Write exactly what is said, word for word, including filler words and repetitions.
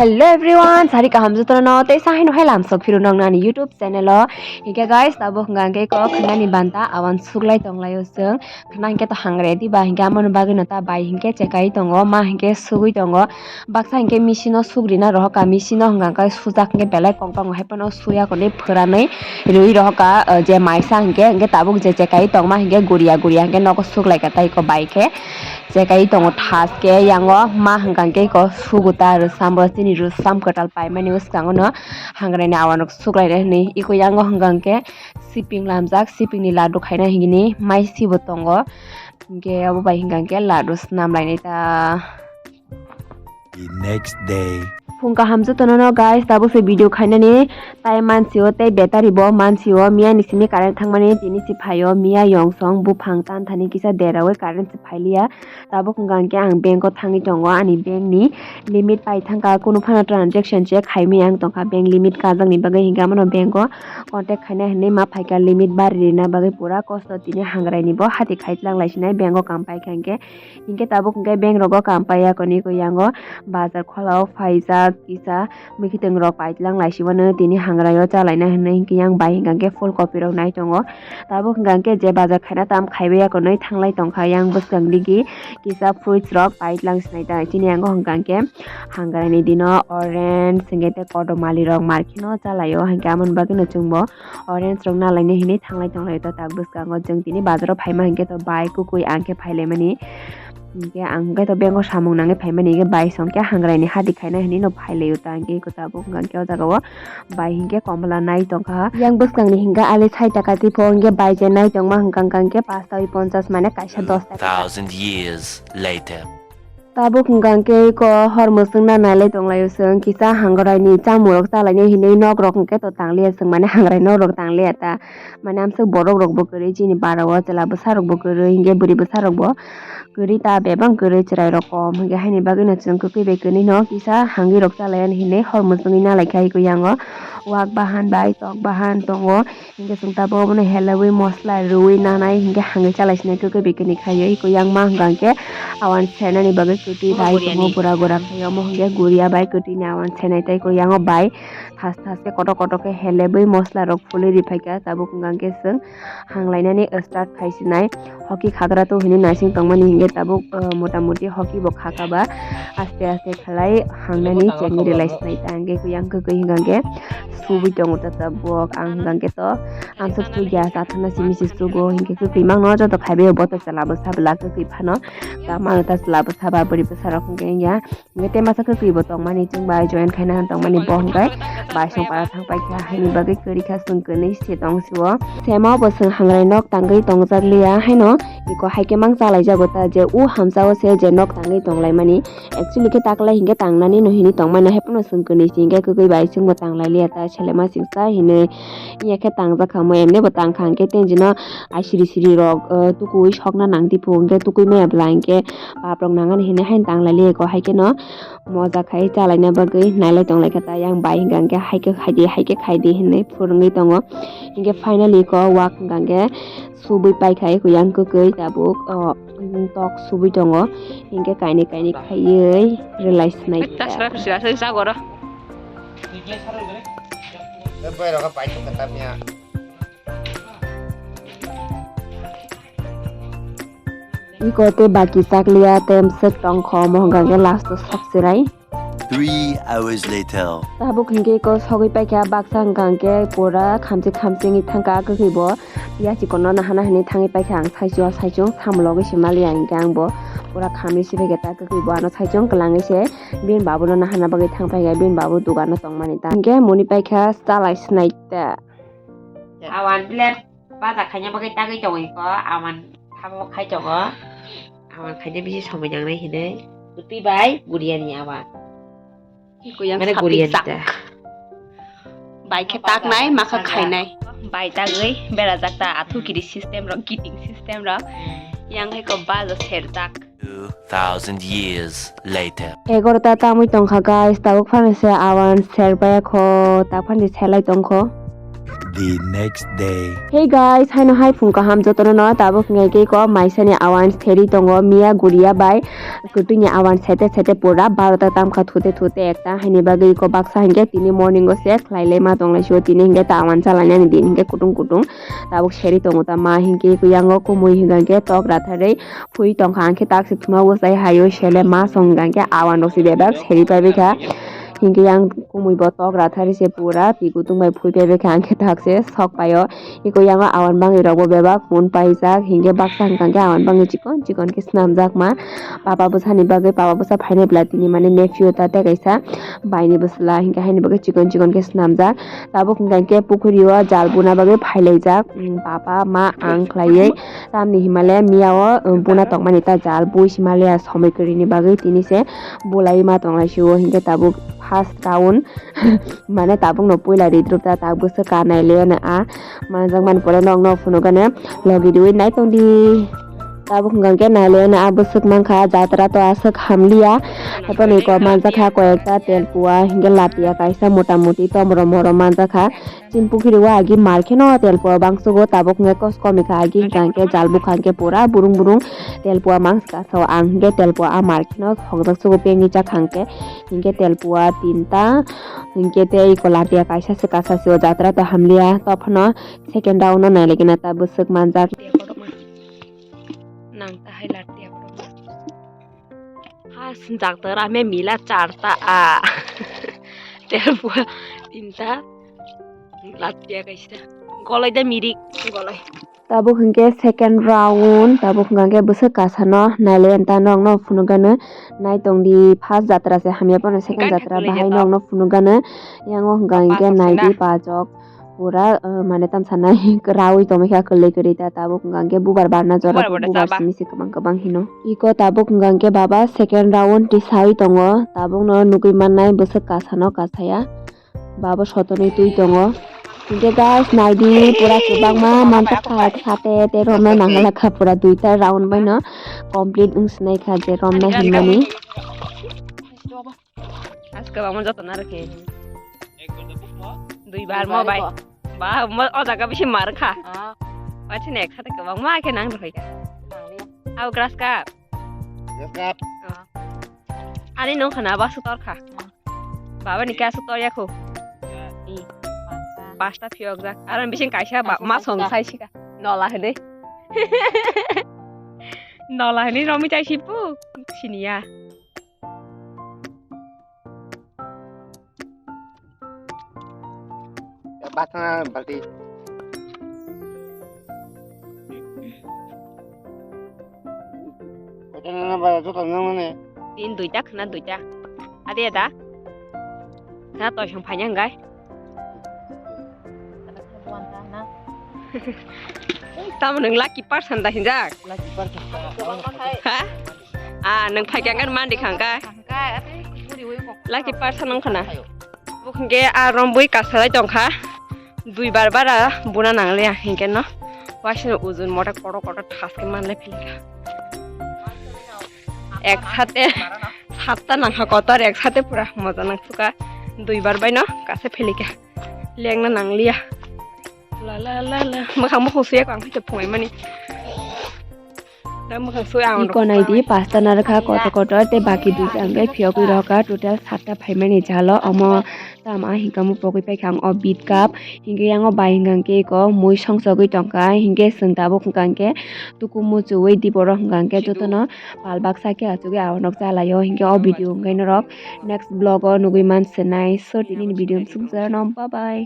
Hello everyone, sari kaham jotono tei sahino hai lamsok phiru nong nani YouTube channel o. Hingke guys, tabuk hingka hingke ko khnani banta awan suklai tonglaio chwng. Khna hingke to hangre diba hingke amoni bagwi no ta bai hingke chekai tongo, ma hingke sugui tongo. Baksa hingke machine o sugrina rohoka, machine o hingka hingke sujak hingke belai kongkong hai phano suya koni phwranwi rwi rohoka, o je maisa hingke, hingke tabuk je chekai tongma hingke guria guria hingke nogo suklaika tai ko bai khe. Chekai tongo thaske yango ma hingka hingke ko suguta rwsam bo chini rwsam kwtal paimani bwskango no hangrani awanok suklainai hinwi iko yango hingka hingke siping lamjak, siping ni ladu khaina hingini mai sibo tongo, hingke abo bai hingka hingke ladu swnam lainai ta. The next day. Phung kaham jotono no guys, tabuk se video khainani tai mansio tei battery bo mansio miya ni simi current thangmani tini si phaio miya yong song buphang tan thani kisa deraui current si phailiya. Tabuk hingka hingke ang bank o thangwi tongo, ani bank ni limit pai thangka, kunu phano transaction check khaimani ang tongkha, bank limit kajak ni bagwi hingke amano bank o contact khaina hinwi ma phaika limit bari rina bagwi pura kosto tini hangrai ni bo hati khai tlang lai sinai bank o kam paikha hingke. Hingke tabuk hingke bank rogo kam paiya koni ko yango bazar khola o phaijak kisa mwkhitwng rok paitlang lai simano tini hangrai o chalaina hinwi hingke yang bai hingka hingke full copy rok nai tongo. Tabuk hingka hingke je bazar khaina tam khaibai ya kwnwi thanglai tongkha yang bwskang digi kisa fruits rok paitlang sinai ta chini yango hingka hingke hangrai ni dino orange hingke tei kodomali rok market no chalaio hingke amoni bagwi no chwngbo orange rok nalaina hinwi thanglai tonglaio ta tak bwskango chwng tini bazaro phaima hingke to bai kwkwi ang khe phailaimani. Hingke ang hingke to bank o samung nangwi phaimani hingke bai song khe hangrai ni hati khaina hinwi no phailaio ta hingke eko tabuk hingka hingke o jaga o bai hingke komla nai tongkha yang bwskang ni hingke ali sai taka tipo hingke bai je nai tongma hingka hingka hingke pash tawi ponchas mane kaisa dos taka. Thousand years later. Tabuk hingka hingke eko hor mwswng na nailai tonglaio chwng kisa hangrai ni chamung rok chalainai hinwi nok rok hingke to tangliya chwng mane hangrai nok rok tangliya ta mane amswk borok rok bo kwrwi chini bara o chwla bwsa rok bo kwrwi hingke bwrwi bwsa rok bo. Kwrwi ta bebak kwrwi chwrai rok kom hingke haini bagwi no chwng kwkwi bai kwrwi no kisa hangwi rok chalayan hinwi hor mwchwngwi nalaikha iko yango wak bahan bai tok bahan tongo hingke chwng tabuk obono helaui mosla rwui nanai hingke hangwi chalai sinai kwkwi bai kwrwi khaio iko yang ma hwnka hwnkhe awan senani bagwi kwtwi bai tongo gura gura khaio omo hwnkhe guria bai kwtwini awan senai tei iko yango bai thas thas khe kotor kotor khe helebui mosla rok phulwi riphaikha tabuk hwnka hwnkhe chwng hanglainani start khaisinai. Hoki khagra to hinwi naising tongmani hinkhe tabuk, uh, mota moti hoki bo khakha ba aste aste khlai hangnani chengwi rwlai sinai ta hinkhe yang kwkwi hinkhe subui tongo ta tabuk ang hinkhe to ang sok sugya chathana simi se sugo hinkhe kwkwi mangno joto khaibai bo to chwla bwsa bwla kwkwi phano ta mano ta chwla bwsa ba bwrwi bwsa rok hinkhe ya. Hingke tei masa kwkwi bo tongmani chwng bai join khaina han tongmani bo hingke bai song para thang paikha haini bagwi kwrwi kha chwng kwnwi se tong sio. Sema bo chwng hangrai nok tangwi tongjak liya haino iko haikhe mang chalai jago ta je u hamsa o se je nok tangwi tonglaimani actually khe taklai hingke tangnani no hini tongmani haiphano chwng kwnwi se hingke kwkwi bai chwngbo tanglai liya ta selema siksa hinwi. Iya khe tangjak kha mo emne bo tangkha hingke tei jino ai siri siri rok, uh, tukui sokna nang tiphu hingke tukui maya bwla hingke pap rok nangani hinwi haino tanglai liya ko haikhe no. Moja khai chalaina bagwi nailai tonglaikha ta yang bai hingka hingke haikhe khaidi haikhe khaidi hinwi phwrwngwi tongo. Hingke finally ko wak hingka hingke subui paikha eko yang kwkwi tabuk, o, tok subui tongo. Hingke kainwi kainwi khaiwi rwlai sinai ta. Iko tei baki chakliya tei mswk tongkho omo hwnka hwnkhe last o sok chwrai. Three hours later. Tabuk hwnkhe iko sogwi paikha baksa hwnka hwnkhe pura khamchi khamchi wngwi thangkha kwkhwi bo ya chikon no nahana hinwi thangwi paikha ang saichung saichung samung logwi se maliya hwnkhe ang bo pura khamwi se paikha ta kwkhwi bo ano saichung kwlangwi se bini babu no nahana bagwi thang paikha bini babu dogano tongmani ta hwnkhe muni paikha chalai swnai ta. Awan bilet baja khaina bagwi tagwi tongwi ko, awan thabo khai tongo, awan khaina bisi somoi nangnai hinwi. Kwtwi bai guriani awan. Iko yang mane sapik guriani jak ta. Bai khe taknai, makha khainai. Bai tagwi berajak ta, athu kiri system rok, kiting system rok. Yang hai ko baja serjak. Two thousand years later. Egarota tamwi tongkha guys, tabuk phano se awan ser baya kho, tak phano se selai tongkho. The next day. Hey guys, haino hai phung kaham jotono no, tabuk hingke ko maisani awan seri tongo, Mia Guria bai kutui ni awan sete sete pura barota tamkha thute thute ekta, haini bagwi ko baksa hingke tini morning o se khlai le ma tong lai sio, tini hingke ta awan chalai nani din hingke kutung kutung tabuk seri tongo ta ma hingke ko yango kumui hingke tok ratharwi phui tongkha, hingke tak se thuma o sai hayo sele ma song hingke awan rok se bebak seri pai bikha. Hingke yang kumui bo tok rathari se pura twi kutung bai phui pebekha, hingke thak se sok paio. Eko yang awan bangwi rok bo bebak mun paijak, hingke baksa hingka hingke awan bangwi chikon chikon khe swnamjak ma. Papa bwsani bagwi, papa bwsa phainai bwla tini mane nephew ta tei kaisa baini bwsla, hingke haini bagwi chikon chikon khe swnamjak. Tabuk hingka hingke pukhuri o jal buna bagwi phailaijak, mm, papa ma ang khlaiwi. Tamni himale Mia o, um, buna tongmani ta jal bui si maliya somoi kwrwini bagwi tini se bulai ma tong lai sio, hingke tabuk first round mane tabuk no puila ridrop ta, tabuk se ka nai le na a manjak mani pore nok no phunuk gane logi riwi nai tong di. Tabuk hingke nai le na a bwswk mankha jatra to aswk hamliya, haphano iko manjakha koi ekta telpua hingke latia kaisa mota moti tomrom morom manjakha. Chin pukhiri o agi mar kheno telpua bangsugo, tabuk hingke kos kom ikha agi hingka hingke jal bukha hingke pura burung burung telpua mang sika sao ang hingke telpua a mar kheno hokjak sugo pengwi chakha hingke, hingke telpua tinta hingke tei iko latia kaisa se kasa se o jatra to hamliya, tophano second round o nailaikhe na ta bwswk manjak. Nang ta hai latia kotorma. Ha, sinjak ta rame mila charta a. Telpua tinta. Latia kaisa. Golai da mirik. Golai. Tabuk hingke second round, tabuk hingke bwswk kasano nailai anta nokno phunukgano. Naitong di first jatra se hamya phano second jatra bahai nokno phunukgano. Yango hingka hingke naidi pajok. Pura, uh, mane tamsa nai raui tongmikha kwlwi kwrwi ta tabuk hwnkha hwnkhe bubar barna jora bubar simi se kwbang kwbang hino. Iko tabuk hwnkha hwnkhe baba second round tisaui tongo, tabukno nugui mannai bwswk kasano kasaya, baba sotonwi twi tongo. Hwnkhe guys, naidi pura kwbangma manjakha sate tei romna nangala kha pura duita round baino complete wngsinai kha je romna hinmani. Aske bangma joto na rokhe. Dui bar mo bai. Ba mo o jaga bisi mar kha. Ah. Wachine ek sate kwbangma khe nang rokhe kha. Nang liya. Au grass cup. Grass cup. Ah. Ani nong khana ba sutor kha. Baba ni kya sutor ya kho. Pasta phiyok jak. Aron bising kaisa ba ma song sai sika. Nola hede. Nola hede romi chai sipu. Siniya. Bathana balti. Koita nana ba joto nang mane. Tin duita khna duita. Ade da. Khna toi song phanya hwnkhe. Tamo nwng lucky person da hinjak? Lucky person. Ha? Ah, nwng phaikha hwnkhe mandi khangkha. Lucky person wngkha na. Bukhunkhe a rombui kasalai tongkha. Duibar bara buna nangliya hinkhe no. Waisino ujun mota kotor kotor thaske manlai philikha. Ek sate satta nangkha kotor, ek sate pura moja nangkha. Duibar baino kasa philikha. Lengna nangliya. La la la la. Mwkhang bukhuk suya kang phito phungai mani. Da mwkhang suya ang. Iko naidi pasta narwkha kotor kotor tei baki duita hwnkhe phiyogwi rohorkha, total satta phaimani jalo omo tamo hinkhe omo pogwi paikha ang o bit cup hinkhe yango bai hwnkhe iko mui songsogwi tongkha hinkhe chwng tabuk hwnkha hinkhe tuku muchungwi di borok hwnkha hinkhe jotono pal baksa khe achugwi awanok chalaio hinkhe o video hwnkhe norok next vlog o nugwi mansinai so tini ni video swngcharno bye bye.